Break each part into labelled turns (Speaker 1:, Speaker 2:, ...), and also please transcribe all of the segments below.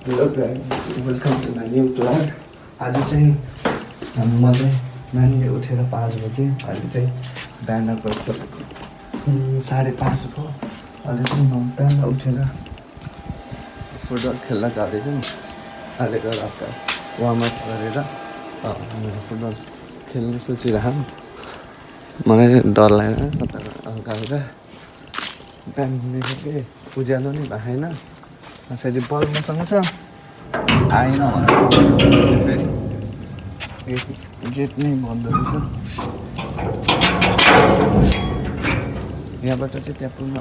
Speaker 1: Hello guys, welcome to my new blog. आज चाहिँ म चाहिँ नानीले उठेर 5 बजे, अहिले चाहिँ बिहानको 5:30 भयो। अहिले चाहिँ म बिहान उठेर फुटबल खेल्न जाँदैछु नि। अहिले गएर हल्का वार्मअप गरेर फुटबल खेल्न सोचिरहेको। मलाई डर लागेर हल्का हल्का बिहान के उज्यालो नै भएन। फेरि बल मसँग छ, आएन भने फेरि गेट नै बन्द रहेछ। यहाँबाट चाहिँ त्यहाँ पुग्न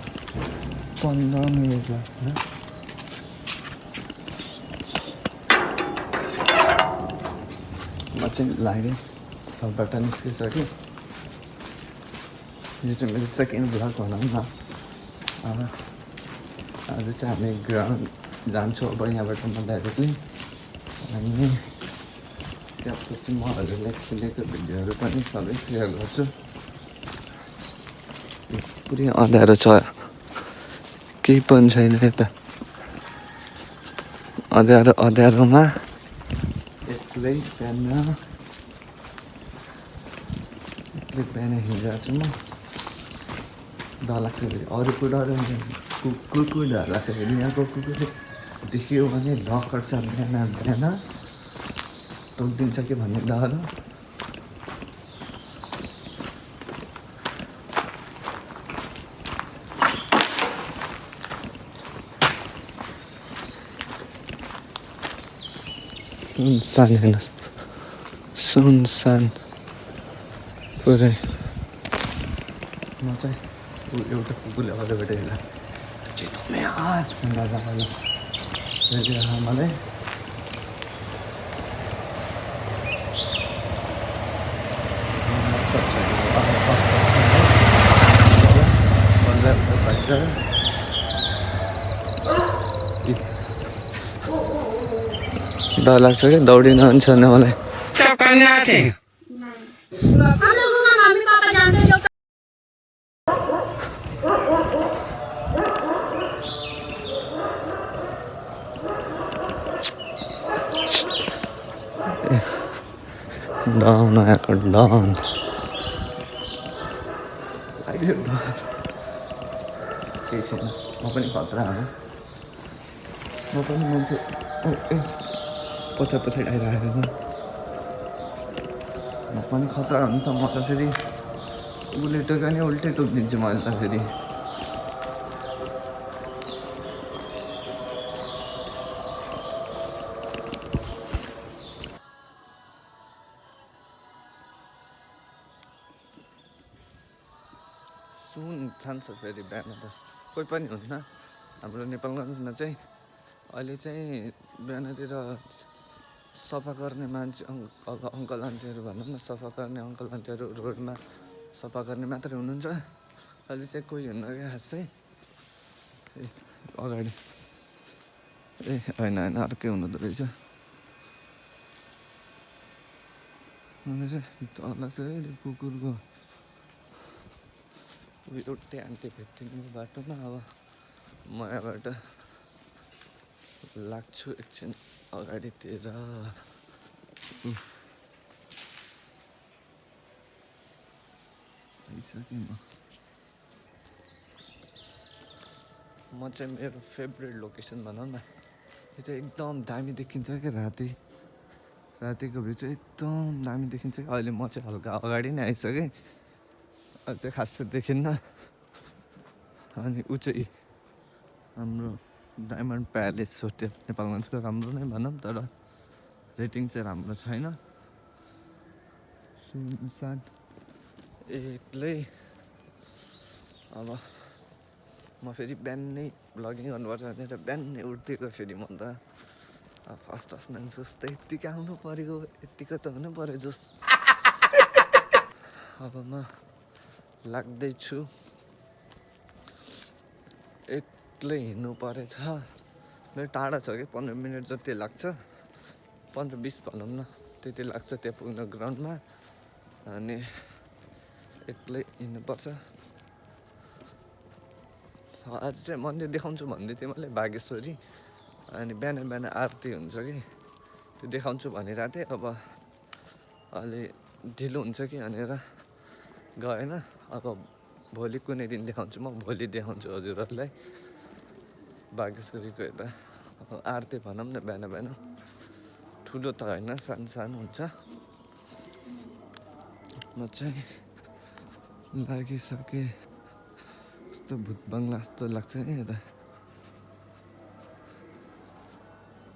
Speaker 1: 15 मिनट लाग्छ। म चाहिँ लाग्यो घरबाट निस्किसकेँ। यो चाहिँ मेरो सेकेन्ड ब्लग भनौँ न। आज चाहिँ हामी ग्राउन्ड जान्छौँ अब यहाँबाट म डाइरेक्टली। अनि त्यसपछि म हजुरलाई खेलेको भिडियोहरू पनि सबै सेयर गर्छु। पुरै अँध्यारो छ, केही पनि छैन यता। अँध्यारोमा एक्लै बिहान हिँडिरहेको छु म। डर लाग्छ फेरि अरूको डर कुकुर डर लाग्छ। फेरि यहाँको कुकुरले देख्यो भने लकर्छ बिहान टोकिदिन्छ कि भन्ने डर। सुनसान हेर्नुहोस्, सुनसान पुरै। म चाहिँ एउटा कुकुरले अरूबाट हेर्दा चितोमै आज भन्दा मलाई डर लाग्छ क्या, दौडिन हुन्छ भने मलाई। डाउन आएको डाउन केही छैन। म पनि खतरा हो, म पनि मान्छे पछाडि आइरहेको छ। म पनि खतरा हो नि त। म त फेरि उसले टोक्यो भने उल्टै टोकिदिन्छु मैले त फेरि। सुनसान छ फेरि बिहान त कोही पनि हुन्न। हाम्रो नेपालगञ्जमा चाहिँ अहिले चाहिँ बिहानतिर सफा गर्ने मान्छे अङ्कल आन्टीहरू भनौँ न, सफा गर्ने अङ्कल आन्टीहरू रोडमा सफा गर्ने मात्रै हुनुहुन्छ। अहिले चाहिँ कोही हुन्न क्या खासै। अगाडि होइन अर्कै हुनुहुँदो रहेछ। मलाई चाहिँ डर लाग्छ है कुकुरको। एउटै आन्टी भेटिनु बाटोमा। अब म यहाँबाट लाग्छु एकछिन अगाडितिर। आइसकेँ म चाहिँ मेरो फेभरेट लोकेसन भनौँ न। यो चाहिँ एकदम दामी देखिन्छ क्या, रातिको भ्यू चाहिँ एकदम दामी देखिन्छ क्या। अहिले म चाहिँ हल्का अगाडि नै आइसकेँ, अहिले चाहिँ खासै देखिन्न। अनि ऊ चाहिँ हाम्रो डायमन्ड प्यालेस होटेल नेपालगञ्जको राम्रो नै भनौँ, तर रेटिङ चाहिँ राम्रो छैन। सुनसान एक्लै। अब म फेरि बिहानै भ्लगिङ गर्नुपर्छ भनेर बिहानै उठिदिएको। फेरि म त फर्स्ट सुस्ता यत्तिकै आउनु पऱ्यो, यत्तिको त हुनु पऱ्यो जोस। अब म लाग्दैछु, एक्लै हिँड्नु परेछ। मेरो टाढा छ कि 15 मिनट जति लाग्छ, 15-20 भनौँ न, त्यति लाग्छ त्यहाँ पुग्न ग्राउन्डमा। अनि एक्लै हिँड्नुपर्छ। आज चाहिँ मन्दिर देखाउँछु भन्दै थिएँ मैले, बागेश्वरी। अनि बिहान बिहान आरती हुन्छ कि त्यो देखाउँछु भनिरहेको थिएँ। अब अलि ढिलो हुन्छ कि भनेर गएन। अब भोलि कुनै दिन देखाउँछु, म भोलि देखाउँछु हजुरहरूलाई बागेश्वरीको यता आरती भनौँ न बिहान बिहान। ठुलो त होइन, सानो सानो हुन्छ। म चाहिँ लागिसकेँ, कस्तो भूत बङ्गला जस्तो लाग्छ नि यता।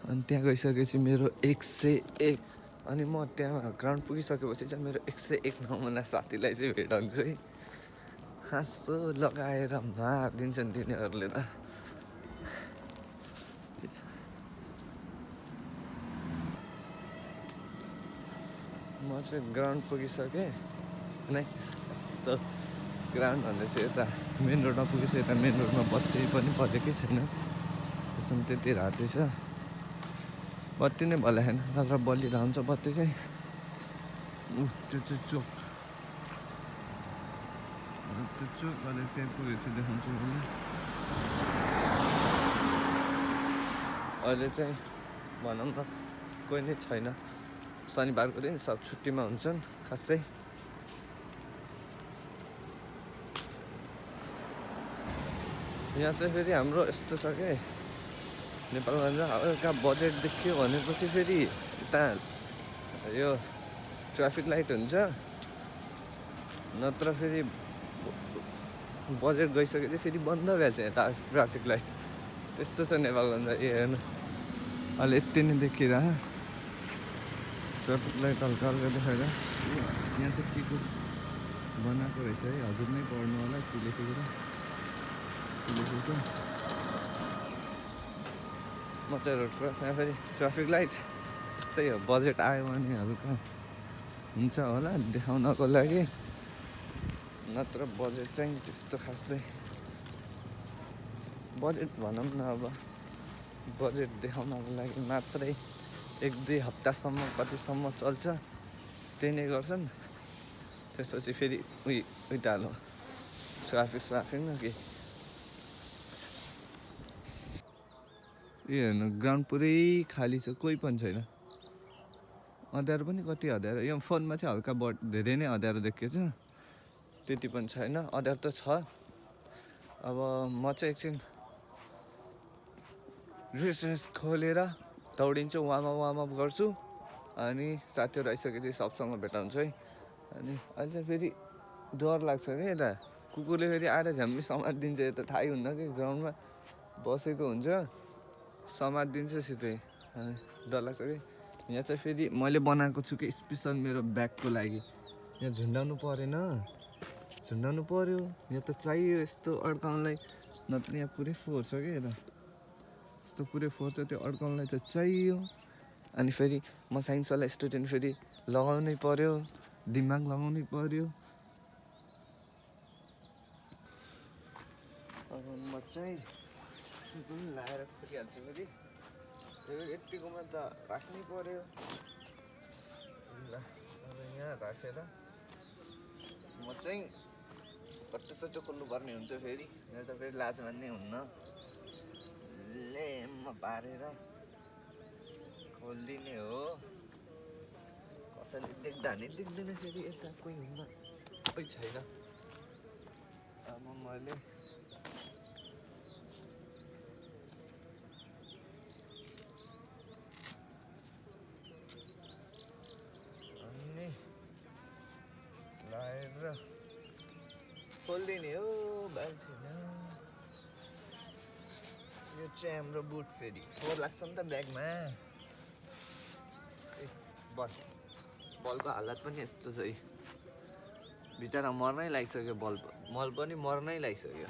Speaker 1: अनि त्यहाँ गइसकेपछि मेरो 101, अनि म त्यहाँ ग्राउन्ड पुगिसकेपछि चाहिँ मेरो 101 नमुना साथीलाई चाहिँ भेटाउँछु है। हाँसो लगाएर मारिदिन्छन् तिनीहरूले त। म चाहिँ ग्राउन्ड पुगिसकेँ नै, यस्तो ग्राउन्ड भन्दैछ यता मेन रोडमा पुगेछ। यता मेन रोडमा बत्ती पनि परेकै छैन, एकदम त्यति राति छ। बत्ती नै बलेन, नत्र बलिरहन्छ बत्ती चाहिँ। त्यो चाहिँ चोक, त्यो चोक अहिले त्यहाँ पुगेपछि देखाउँछु मैले। अहिले चाहिँ भनौँ न कोही नै छैन, शनिबारको दिन सब छुट्टीमा हुन्छन् खासै। यहाँ चाहिँ फेरि हाम्रो यस्तो छ कि नेपालमा हल्का बजेट देखियो भनेपछि फेरि यता यो ट्राफिक लाइट हुन्छ, नत्र फेरि बजेट गइसकेपछि फेरि बन्द भएछ यता ट्राफिक लाइट। त्यस्तो छ नेपालमा। ए हेर्नु अहिले यति नै देखिरह ट्राफिक लाइट हल्का हल्का देखाएर। यहाँ चाहिँ के को बनाएको रहेछ है, हजुर नै पढ्नु होला के लेखेको म चाहिँ रोड क्रस। यहाँ फेरि ट्राफिक लाइट त्यस्तै हो, बजेट आयो भने हल्का हुन्छ होला देखाउनको लागि, नत्र बजेट चाहिँ त्यस्तो खासै बजेट भनौँ न। अब बजेट देखाउनको लागि मात्रै 1-2 हप्तासम्म कतिसम्म चल्छ त्यही नै गर्छन्। त्यसपछि फेरि उइटालो ट्राफिक न के। ए हेर्नु ग्राउन्ड पुरै खाली छ, कोही पनि छैन। अँध्यारो पनि कति अँध्यारो, यो फोनमा चाहिँ हल्का धेरै नै अँध्यारो देखिएछ, त्यति पनि छैन। अँध्यारो त छ। अब म चाहिँ एकछिन ड्रेस खोलेर दौडिन्छु, वार्मअप गर्छु, अनि साथीहरू आइसकेपछि सबसँग भेटाउँछु है। अनि अहिले चाहिँ फेरि डर लाग्छ क्या, यता कुकुरले फेरि आएर झ्याम्मी समातिदिन्छ। यता थाहै हुन्न कि ग्राउन्डमा बसेको हुन्छ, समातिदिन्छ सिधै। डर लाग्छ कि। यहाँ चाहिँ फेरि मैले बनाएको छु कि स्पेसल मेरो ब्यागको लागि। यहाँ झुन्डाउनु परेन, झुन्डाउनु पर्यो, यहाँ त चाहियो यस्तो अड्काउनलाई, नत्र यहाँ पुरै फोहोर छ क्या। यता यस्तो पुरै फोहोर छ, त्यो अड्काउनलाई त चाहियो। अनि फेरि म साइन्सवाला स्टुडेन्ट, फेरि लगाउनै पर्यो, दिमाग लगाउनै पर्यो। अब म चाहिँ पनि लाएर खोलिहाल्छु फेरि, यत्तिकोमा त राख्नै पर्यो। ल अब यहाँ राखेर म चाहिँ कट्टो खोल्नुपर्ने हुन्छ फेरि, मेरो त फेरि लाज मान्ने हुन्न। लेम्म पारेर खोलिदिने हो, कसैले देख्दा नि देख्दैन फेरि। यता कोही हुन्न, कोही छैन। अब मैले अनि लाएर खोलिदिने हो, बाल छैन। यो चाहिँ हाम्रो बुट, फेरि फोहोर लाग्छ नि त ब्यागमा। ए बलको हालत पनि यस्तो छ है, बिचरा मर्नै लागिसक्यो। मल पनि मर्नै लागिसक्यो।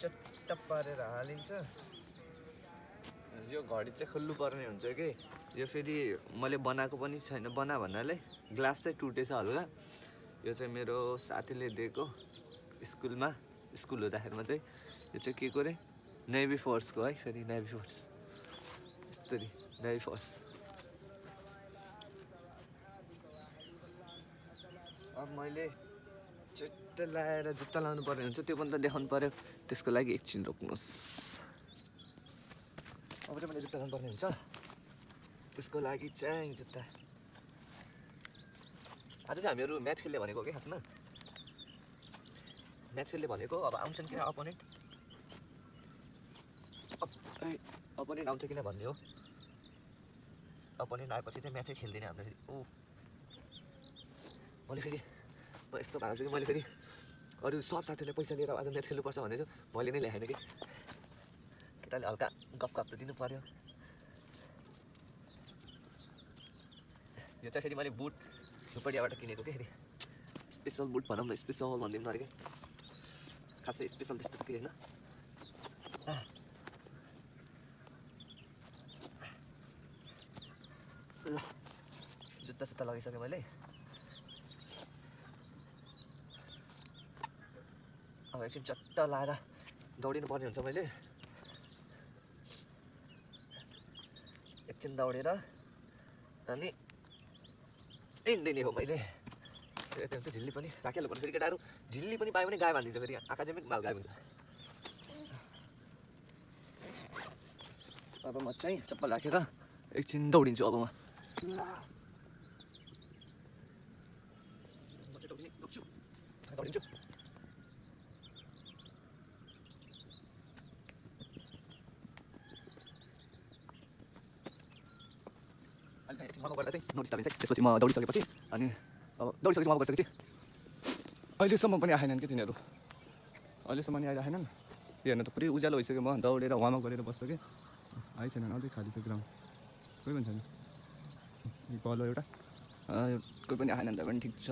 Speaker 1: चट्ट पारेर हालिन्छ। यो घडी चाहिँ खोल्नु पर्ने हुन्छ कि, यो फेरि मैले बनाएको पनि छैन। बना भन्नाले ग्लास चाहिँ टुटेछ हल्का। यो चाहिँ मेरो साथीले दिएको स्कुल हुँदाखेरिमा चाहिँ। यो चाहिँ के को रे, नेभी फोर्सको है, फेरि नेभी फोर्स यस्तरी नेभी फोर्स। अब मैले जुत्ता लाएर जुत्ता लाउनु पर्ने हुन्छ त्यो पनि त देखाउनु पर्यो त्यसको लागि एकछिन रोक्नुहोस् अब चाहिँ मैले जुत्ता लाउनु पर्ने हुन्छ त्यसको लागि चाहिँ जुत्ता आज चाहिँ हामीहरू म्याच खेल्ने भनेको के खासमा म्याच खेल्ने भनेको अब आउँछन् किन अपोनेन्ट आउँछ किन भन्ने हो अपोनेन्ट आएपछि चाहिँ म्याचै खेल्दैन हाम्रो फेरि ओ मैले फेरि म यस्तो भएको छु कि मैले फेरि अरू सब साथीहरूले पैसा लिएर आज म्याच खेल्नुपर्छ भने चाहिँ मैले नै ल्याएन कि केटाले हल्का गफ त दिनु पर्यो यो चाहिँ फेरि मैले बुट झुपडियाबाट किनेको कि फेरि स्पेसल बुट भनौँ न स्पेसल भनिदिनु अरे कि खासै स्पेसल त्यस्तो त केही होइन ल जुत्ता सुत्ता लगाइसकेँ मैले अब एकछिन चट्ट लाएर दौडिनु पर्ने हुन्छ मैले एकछिन दौडेर अनि हिँड्दै हो मैले यता हुन्छ झिल्ली पनि राखिहाल्नु पर्छ फेरि केटाहरू झिल्ली पनि पायो भने गाई बाँधिन्छ फेरि आकाजमिक माल गाई हुन्छ अब म चाहिँ चप्पल राखेर एकछिन दौडिन्छु अब म दौडिन्छु गर्दा चाहिँ नोटिस हालिन्छ त्यसपछि म दौडिसकेपछि अनि अब दौडिसकेपछि म गरिसकेपछि अहिलेसम्म पनि आएनन् कि तिनीहरू अहिलेसम्म नि आइरहेनन् हेर्नु त पुरै उज्यालो भइसक्यो म दौडेर वार्मअप गरेर बस्छु कि आइसकेन अझै खाली छ ग्राउन्ड कोही पनि छैन बल एउटा कोही पनि आएन भने पनि ठिक छ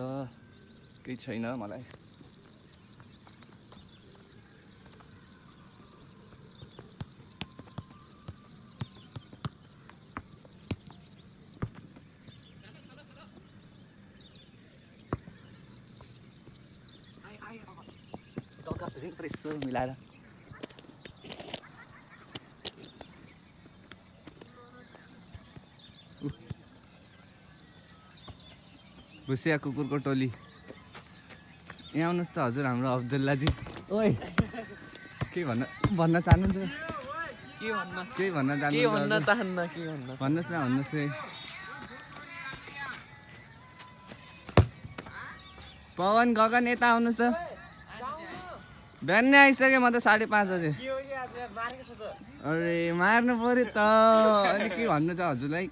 Speaker 1: केही छैन मलाई यसो मिलाएर भुसिया कुकुरको टोली यहाँ आउनुहोस् त हजुर हाम्रो अब्दुल्लाजी ओइ के भन्न चाहनुहुन्छ के भन्न भन्नुहोस् न भन्नुहोस् है पवन गगन यता आउनुहोस् त बिहान नै आइसक्यो म त 5:30 बजे अरे मार्नु पर्यो त अनि के भन्नु छ हजुरलाई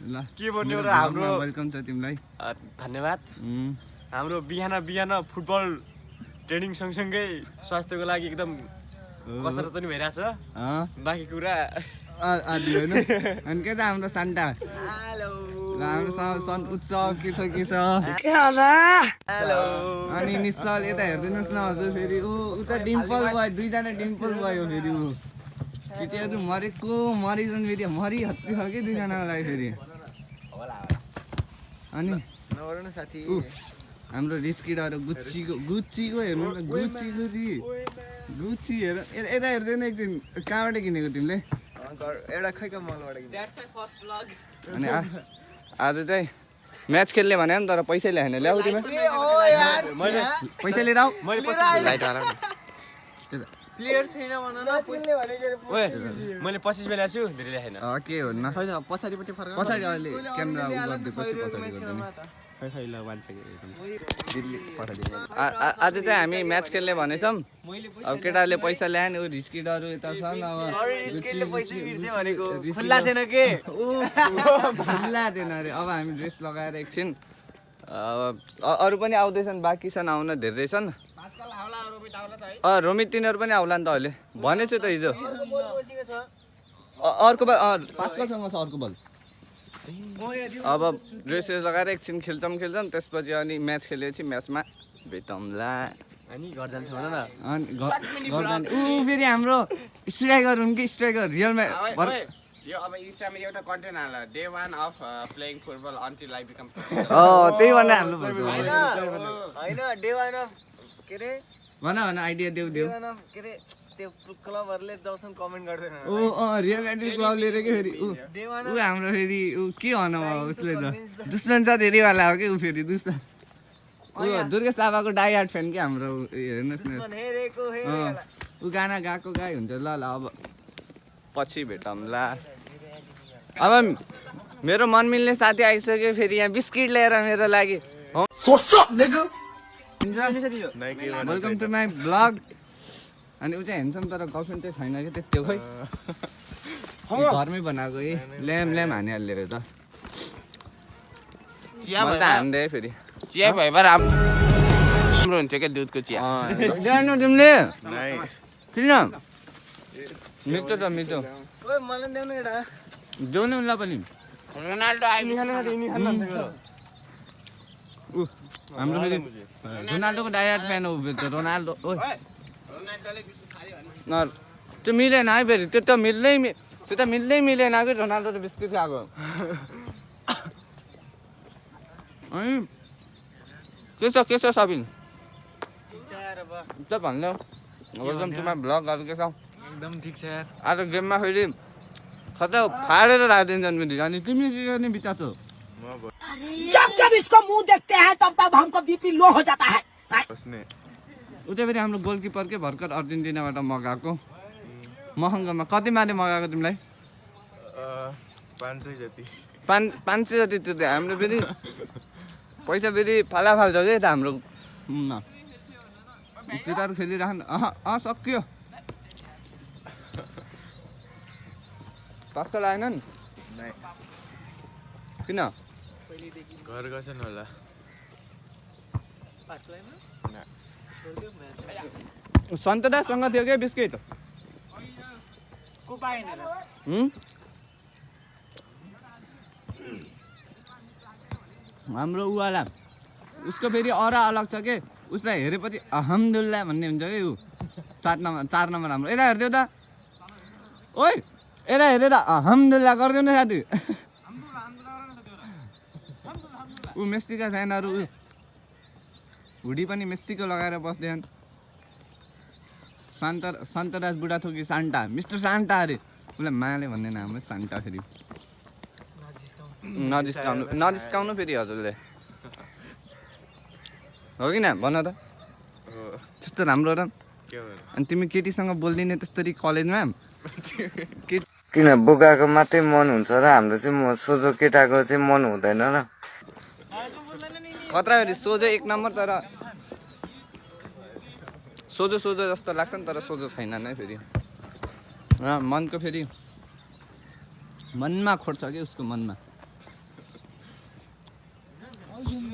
Speaker 1: ल
Speaker 2: के भन्नु र हाम्रो
Speaker 1: वेलकम छ तिमीलाई
Speaker 2: धन्यवाद हाम्रो बिहान फुटबल ट्रेनिङ सँगसँगै स्वास्थ्यको लागि एकदम कसरत पनि भइरहेछ बाँकी कुरा
Speaker 1: आदि होइन अनि के छ हाम्रो सान्टा हाम्रो सन उत्सव के छ अनि निश्चल यता हेरिदिनुहोस् न हजुर फेरि उता डिम्पल भयो दुईजना डिम्पल भयो फेरि ऊ केटीहरू मरिछन् फेरि मरिहत्ती छ कि दुईजनालाई फेरि अनि साथी हाम्रो रिस्किडहरू गुच्चीको हेर्नु न गुच्ची हेर यता हेर्दैन एकछिन कहाँबाट किनेको तिमीले
Speaker 2: एउटा खैका मलबाट
Speaker 1: अनि आज चाहिँ म्याच खेल्ने भने नि तर पैसा ल्याएन ल्याऊ तिमी पैसा लिएर आऊ
Speaker 2: प्लेयर छैन भन न मैले 25 बेला छु धेरै ल्याएन
Speaker 1: के हो न पछाडिपट्टि फर्क पछाडि अहिले क्यामेरा गर्दैपछि पछाडि गर्दैन आज चाहिँ हामी म्याच खेल्ने भनेछौँ अब केटाहरूले पैसा ल्याए नि रिस्किडहरू यता छन् अब खुल्ला थिएन अरे अब हामी ड्रेस लगाएर एकछिन अरू पनि आउँदैछन् बाँकी छन् आउन धेरै छन् रोमित तिनीहरू पनि आउला नि त अहिले भनेछु त हिजो अर्को बल पाँचकलसँग छ अर्को बल अब ड्रेसेस लगाएर एकछिन खेल्छौँ त्यसपछि अनि म्याच खेलेपछि म्याचमा भेटौँला
Speaker 2: अनि घर जान्छ भन न
Speaker 1: अनि फेरि हाम्रो स्ट्राइकर हुन् कि स्ट्राइकर रियलमा
Speaker 3: यो अब इन्स्टामा एउटा कन्टेन्ट हाल day 1 of playing football until I become
Speaker 1: त्यही भनेर हाल्नु पर्छ
Speaker 2: हैन डे 1 अफ के रे
Speaker 1: भन आइडिया देऊ
Speaker 2: के रे त्यो क्लबहरुले जबसम्म कमेन्ट गर्दैन
Speaker 1: रियल म्याड्रिड क्लबले रे के फेरि हाम्रो फेरि के भन उसले त दुश्मन छ धेरैवाला हो कि ऊ फेरि दुश्मन दुर्गेश थापाको डाई हार्ट फ्यान के हाम्रो हेर्नुहोस् न ऊ गाना गाएको गाई हुन्छ ल अब पछि भेटौँला अब मेरो मन मिल्ने साथी आइसक्यो फेरि यहाँ बिस्किट ल्याएर मेरो लागि वेलकम टु माई ब्लग अनि ऊ चाहिँ हेर्छौँ तर गर्लफ्रेन्ड चाहिँ छैन कि त्यति हो खै घरमै बनाएको ल्याम हानिहाल्यो रे त हान्दै फेरि
Speaker 3: चिया भयो भएर राम्रो हुन्थ्यो क्या दुधको चिया
Speaker 1: जानु तिमीले किन मिठो त मिठो देऊ न उसलाई पनि
Speaker 3: रोनाल्डो
Speaker 1: हाम्रो फेरि रोनाल्डोको डायट फ्यान हो रोनाल्डो त्यो मिलेन है फेरि त्यो त मिल्दै मिलेन कि रोनाल्डो त बिस्कुट खाएको अनि के छ सबिन त भन्नु वेलकम टु माई ब्लग अरू के छ
Speaker 2: एकदम ठिक छ यार
Speaker 1: आज गेममा फेरि खतरा फाडेर राखिदिन्छन् फेरि अनि तिमी के गर्ने विचार छौ
Speaker 4: जब इसको मुंह देखते हैं तब हमको बीपी लो हो जाता है
Speaker 1: ऊ चाहिँ फेरि हाम्रो गोलकिपरकै भर्खर अर्जेन्टिनाबाट मगाएको महँगोमा कति मारे मगाएको तिमीलाई
Speaker 2: 500 जति
Speaker 1: 500 जति त्यो हाम्रो फेरि पैसा फेरि फाल्छ क्या त हाम्रो केटाहरू खेलिराख्नु सक्यो पास्कल आएनन् किन
Speaker 2: घर गएछन् होला
Speaker 1: सन्तरासँग थियो क्या बिस्किट हाम्रो उवाला उसको फेरि अरा अलग छ के उसलाई हेरेपछि अल्हम्दुलिल्लाह भन्ने हुन्छ कि ऊ 4 नम्बर हाम्रो यता हेरिदेऊ त ओइ यता हेरेर अल्हम्दुलिल्लाह गरिदेऊ न साथी ऊ मेस्सीका फ्यानहरू हुडी पनि मेस्सीको लगाएर बस्दैछन् सन्तराज बुढा थोकी सान्टा मिस्टर सान्टा अरे उसलाई माले भन्ने नाम हो सान्टा फेरि नजिस्काउनु फेरि हजुरले हो कि न भन त त्यस्तो राम्रो र अनि तिमी केटीसँग बोल्दिने त्यसरी कलेजमा किन बोकाको मात्रै मन हुन्छ र हाम्रो चाहिँ सोझो केटाको चाहिँ मन हुँदैन र खतरा फेरि सोझो 1 नम्बर तर सोझो जस्तो लाग्छ नि तर सोझो छैन नै फेरि मनको फेरि मनमा खोज्छ कि उसको मनमा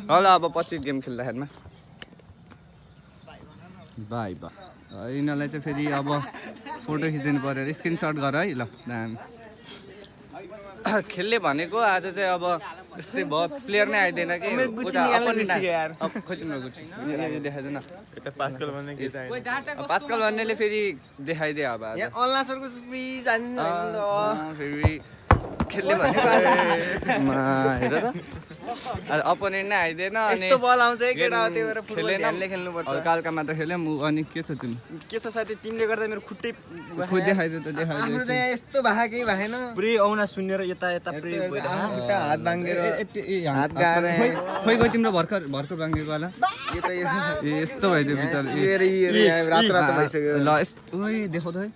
Speaker 1: ल अब पछि गेम खेल्दाखेरिमा बाई यिनीहरूलाई चाहिँ फेरि अब फोटो खिचिदिनु पऱ्यो स्क्रिनसट गर है ल खेल्ने भनेको आज चाहिँ अब यस्तै भयो प्लेयर नै आइदिएन कि देखाइदिएन पास्कल भन्नेले फेरि देखाइदियो अब फेरि खेल्ने भनेको हेर त अपोनेन्ट नै आइदिएन अनि
Speaker 2: बल आउँछ
Speaker 1: हल्का मात्र खेल्यौँ अनि के छ तिमी
Speaker 2: के छ साथी तिमीले गर्दा मेरो खुट्टै
Speaker 1: देखाइदियो त देखाइदियो
Speaker 2: यस्तो भागै भएन पुरै औना सुनेर यता पुरै
Speaker 1: हात भाङ्गेर हात गाएर खोइ गयो तिम्रो भर्खर बाङ्गेको होला यस्तो भइदियो बिचार
Speaker 2: रातो भइसक्यो
Speaker 1: ल यस्तो देखाउ त है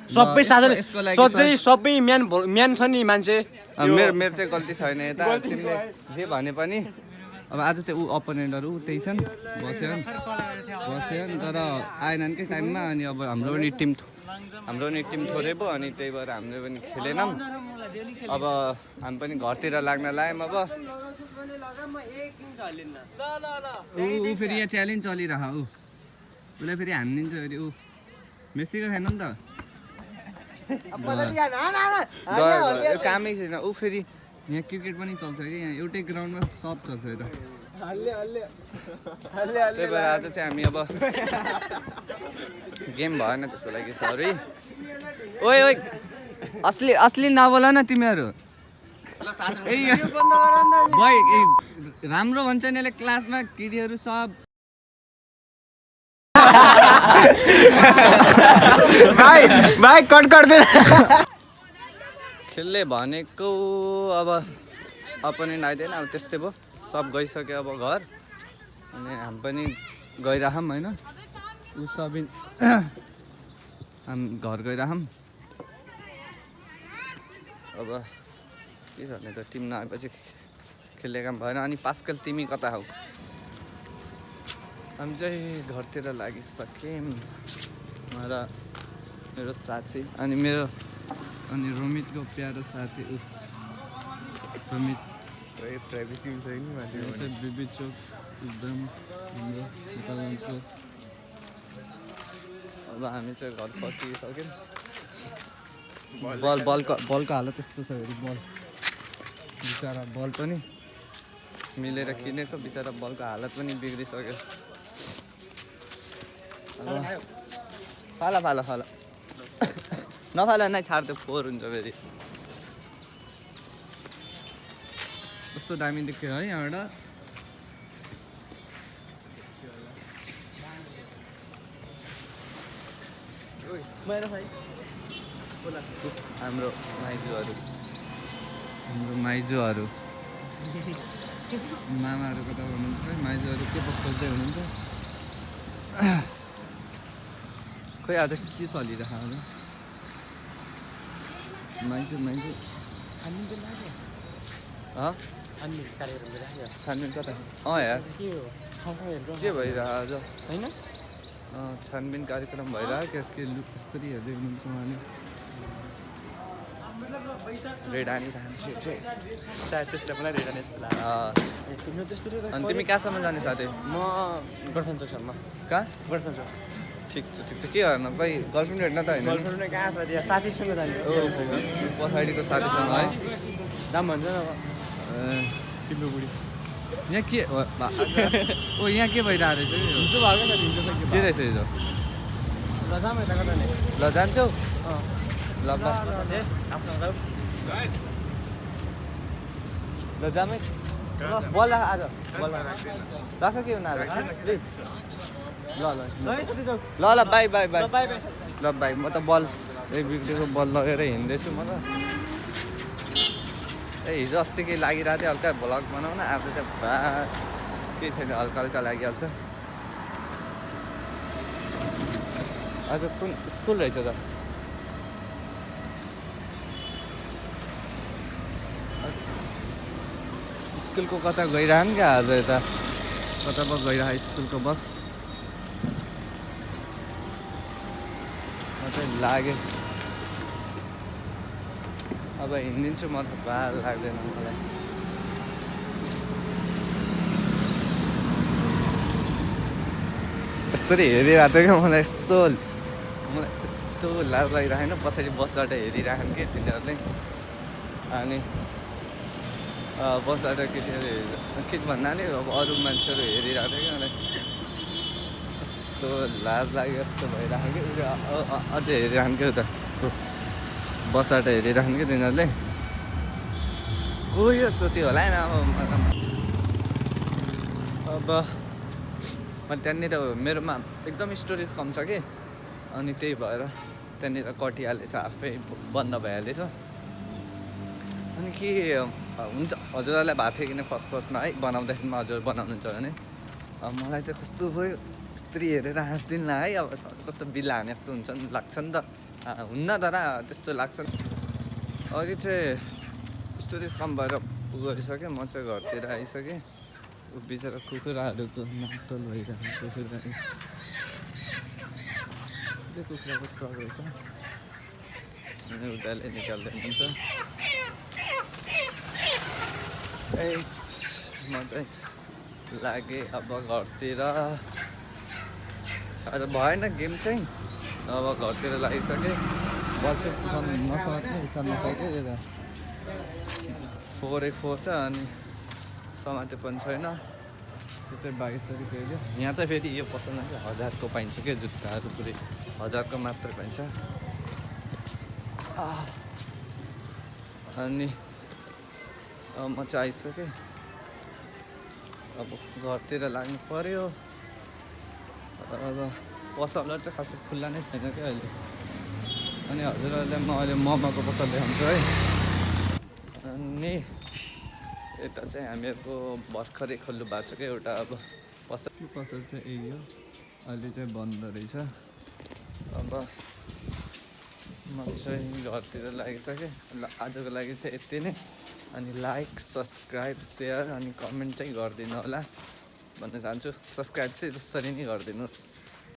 Speaker 2: सबै साथीले सबै म्यान छ नि मान्छे
Speaker 1: मेरो चाहिँ गल्ती छैन यता तिमीले जे भने पनि अब आज चाहिँ ऊ अपोनेन्टहरू त्यही छन् बस्यो नि तर आएनन् कि टाइममा अनि अब हाम्रो पनि टिम थोरै भयो अनि त्यही भएर हामीले पनि खेलेनौँ अब हामी पनि घरतिर लाग्न लाग्यौँ अब ऊ फेरि यहाँ च्यालेन्ज चलिरह उसलाई फेरि हानिदिन्छ फेरि ऊ मेस्सीको फ्यान हो नि त कामै छैन ऊ फेरि यहाँ क्रिकेट पनि चल्छ कि यहाँ एउटै ग्राउन्डमा सब चल्छ यता त्यही भएर आज चाहिँ हामी अब गेम भएन त्यसको लागि सरी ओइ असली नबोल न तिमीहरू राम्रो भन्छ नि यसले क्लासमा केटीहरू सब
Speaker 2: भाइ कट गर्दैन
Speaker 1: खेल्ने भनेको अब अपोनेन्ट आइदिएन अब त्यस्तै भयो सब गइसक्यो अब घर अनि हामी पनि गइरहौँ होइन ऊ सबिन हामी घर गइरहौँ अब के गर्ने त टिम नआएपछि खेल्ने काम भएन अनि पास्कल तिमी कता हौ हामी चाहिँ घरतिर लागिसक्यौँ र मेरो साथी अनि रोमितको प्यारो साथी रोमित
Speaker 2: प्राइभेसी हुन्छ नि मान्छे
Speaker 1: चाहिँ बिबी चोक एकदम हाम्रो नेपालगञ्जको अब हामी चाहिँ घर फर्किसक्यौँ बलको हालत यस्तो छ हेरी बल बिचरा बल पनि मिलेर किनेको बिचरा बलको हालत पनि बिग्रिसक्यो फाला फाला फाला नफाला नै छाड्थ्यो फोहोर हुन्छ फेरि कस्तो दामी देख्यो है यहाँबाट हाम्रो माइजूहरू मामाहरू कता हुनुहुन्छ माइजूहरू के पो खोज्दै हुनुहुन्छ खोइ आज के चलिरहेको आज माइजू छानबिन कता यार के भइरहेको आज होइन छानबिन कार्यक्रम भइरहेको के लुकस्तरी हेर्दै हुनुहुन्छ उहाँले रेड हानिरहन्छ अनि तिमी कहाँसम्म जाने साथै
Speaker 2: म गठन चोकसम्म
Speaker 1: कहाँ
Speaker 2: गठन चोक
Speaker 1: ठिक छ के गर्न खोइ गर्लफ्रेन्ड भेट्न त होइन
Speaker 2: गर्लफ्रेन्ड कहाँ छ त्यहाँ साथीसँग जाने
Speaker 1: पछाडिको साथीसँग है
Speaker 2: दाम भन्छ न अब तिम्रो बुढी
Speaker 1: यहाँ के ओ यहाँ के भइरहेको रहेछ
Speaker 2: हिजो भएको छ हिजो
Speaker 1: के रहेछ हिजो
Speaker 2: ल जाम यता कता नि
Speaker 1: ल जान्छौ ल ल जामै बल आज बल राख के हुन आज ल बाई ल बाई म त बल एक बिग्रेको बल लगेर हिँड्दैछु म त हिजो अस्ति केही लागिरहेको थियो हल्का भ्लग बनाउन आज त केही छैन हल्का लागिहाल्छ आज कुन स्कुल रहेछ त स्कुलको कता गइरहन् क्या आज यता कता पो गइरह स्कुलको बस म चाहिँ लाग्यो अब हिँडिदिन्छु म त भार लाग्दैन मलाई यस्तरी हेरिरहेको थियो क्या मलाई यस्तो लाज लागिरहेन पछाडि बसबाट हेरिराखन् कि तिनीहरूले अनि बसबाट केटीहरू के भन्नाले अब अरू मान्छेहरू हेरिरहेको थियो कि मलाई यस्तो लाज लाग्यो यस्तो भइरहेको कि अझै हेरिरहन् कि उता बसबाट हेरिरहन् कि तिनीहरूले गयो सोच्यो होला होइन अब त्यहाँनिर मेरोमा एकदम स्टोरेज कम छ कि अनि त्यही भएर त्यहाँनिर कटिहालेछ आफै बन्द भइहालेछ अनि के हुन्छ हजुरहरूलाई भएको थियो किन फर्स्टमा है बनाउँदाखेरि हजुर बनाउनुहुन्छ भने मलाई त कस्तो भयो स्त्री हेरेर हाँस्दिनँ है अब कस्तो बिल हाने जस्तो हुन्छ नि लाग्छ नि त हुन्न तर त्यस्तो लाग्छ अघि चाहिँ स्टोरेज कम भएर गइसक्यो म चाहिँ घरतिर आइसकेँ बिचरा कुखुराहरूको मातल भइरहेको कुखुराको ट्रक रहेछ अनि उताले निकाल्दै हुन्छ म चाहिँ लागेँ अब घरतिर आज भएन गेम चाहिँ अब घरतिर लागिसकेँ बल चाहिँ नसक्यो यता 4x4 छ अनि समाते पनि छैन त्यो चाहिँ 2200 रुपियाँ यहाँ चाहिँ फेरि यो पसलमा चाहिँ 1000को पाइन्छ क्या जुत्ताहरू पुरै 1000को मात्र पाइन्छ अनि म चाहिँ आइसकेँ अब घरतिर लाग्नु पर्यो अब पसलहरू चाहिँ खासै खुल्ला नै छैन क्या अहिले अनि हजुरहरूलाई म अहिले मोमोको पसल देखाउँछु है अनि यता चाहिँ हामीहरूको भर्खरै खोल्नु भएको छ क्या एउटा अब पसल चाहिँ यही हो, अहिले चाहिँ बन्द रहेछ। अब म चाहिँ घरतिर लागिसकेँ। ल आजको लागि चाहिँ यति नै। अनि लाइक सब्सक्राइब सेयर अनि कमेन्ट चाहिँ गरिदिनु होला भन्न चाहन्छु। सब्सक्राइब चाहिँ जसरी नै गरिदिनुहोस्।